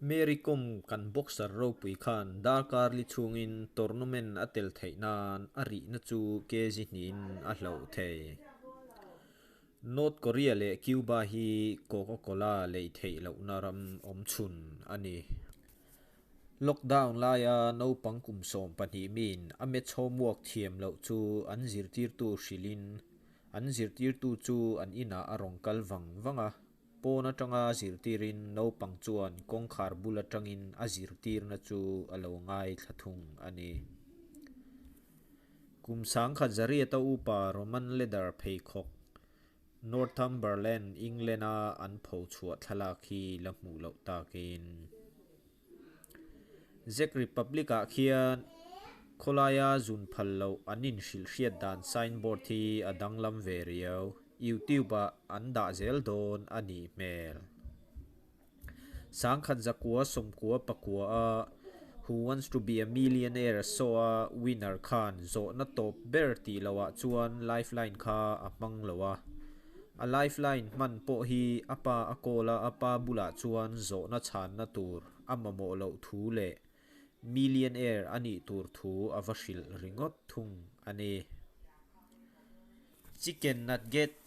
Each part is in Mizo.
Mary Kom kan boxer ropui khan darkar li chhungin tournament a tel theih nan a rihna chu kg hnihin a hloh thei. North Korea leh Cuba hi Coca-Cola lei theih lohna ram awmchhun a ni. Lockdown laia naupang kum 12 miin a maths homework thiam loh chu an zirtirtu hrilhin an zirtirtu chu an inah a rawn kal vang vang a. Pawn atanga zirtirin naupang chuan kawngkhar bul atangin a zirtirna chu a lo ngaithla thung a ni. Kum 1800 upa Roman leather pheikhawk Northumberland, England-a an phochhuah thlalak hi la hmuh loh takin. Czech Republic-ah khian khawlaia zun phal loh an inhrilh hriat dan signboard hi a danglam ve riau. YouTube-ah an dah zel dawn a nih hmel. 1994 a Who Wants to be a Millionaire show-a winner khan zawhna tawp ber tih lohah chuan lifeline kha a hmang lo a. A lifeline hman pawh hi a pa a call a, a pa bulah chuan zawhna chhanna tur a mamawh loh thu leh millionaire a nih tur thu a va hrilh ringawt thung a ni. Chicken Nugget,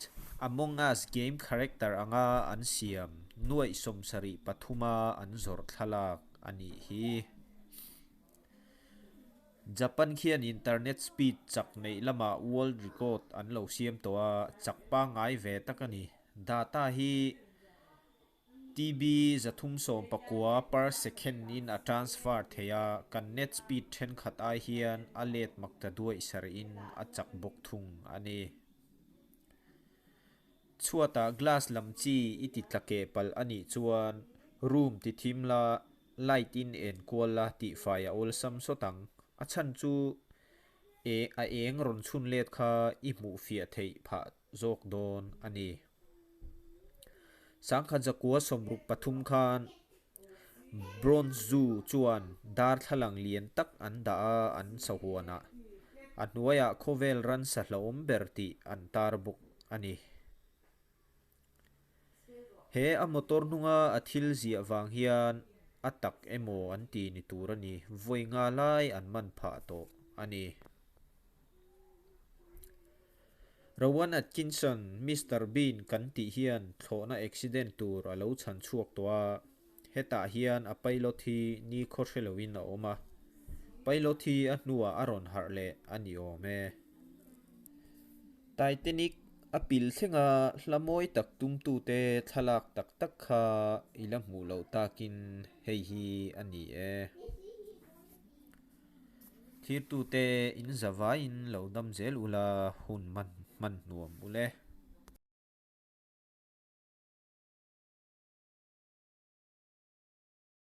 Among Us game character anga an siam nuaih 73 a an zawrh thlalak a nih hi. Japan khian internet speed chak neih lamah world record an lo siam tawh a, chak pangngai ve tak a ni. Data hi TB 319 per second in a transfer thei a, kan net speed thenkhat ai hian a let mak ta duaih sarhin a chak bawk thung a ni. Chhuatah glass lam chi i ti tla keh palh a nih chuan room ti thim la, light in en kual la tihfai a awlsam sawt ang. A chhan chu e a eng rawn chhun let kha i hmuh fiah theih phah zawk dawn a ni. 1963 khan Bronx Zoo chuan darthlalang lian tak an dah a an sahuanah. A hnuaiah khawvel ransa hlauhawm ber tih an tar bawk a ni. He a motor hnunga a thil ziah vang hian a tak emaw an ti ni tur a ni. Vawi nga lai an man phah tawh a ni. Rowan Atkinson, Mister Bean kan tih hian thlawhna accident tur a lo chhan chhuak tawh a, hetah hian a pilot hi nikhaw hre loin a awm a. Pilot hi a hnuah a rawn harh leh a ni awm e. Titanic a pil thlenga hla mawi tak tumtute thlalak tak tak kha i la hmuh loh takin hei hi a ni e. Thirtute in zavaiin lo dam zel ula hun hman hman nuam ule.